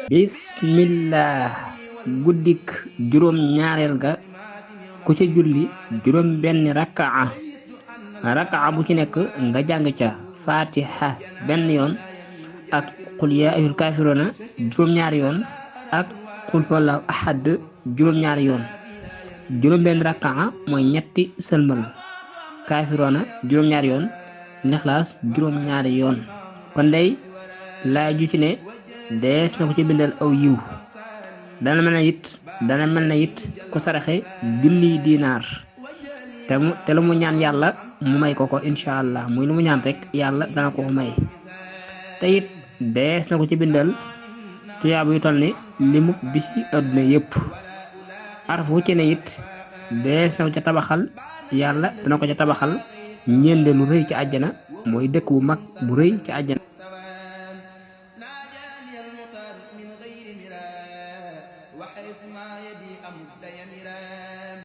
bismillah guddik juróom ñaareel ga ku ca julli juróom benn rakaa bu ci nekk nga jàng ca fatiha benn yoon ak qul yaa ayyuhal kaafiruuna juróom ñaari yoon ak qul huwallaahu ahad juróom ñaari yoon juróom benn rakaa mooy ñetti sëlmal kaafiruuna juróom ñaari yoon lixlaas juróom ñaari yoon kon day laay ju ci ne dees na ko ci bindal aw yiw dana mel na it ku saraxe junniy dinaar te lu mu ñaan yàlla mu may ko insha allah muy lu mu ñaan rek yàlla dana ko may te it dees na ko ci bindal tuyaaba yu toll ni limu bisi àdduna yépp araf wu ci ne it dees na ko ca tabaxal yàlla dana ko ca tabaxal ñende lu rëy ci àjjana mooy dëkk bu mag bu rëy ci àjjana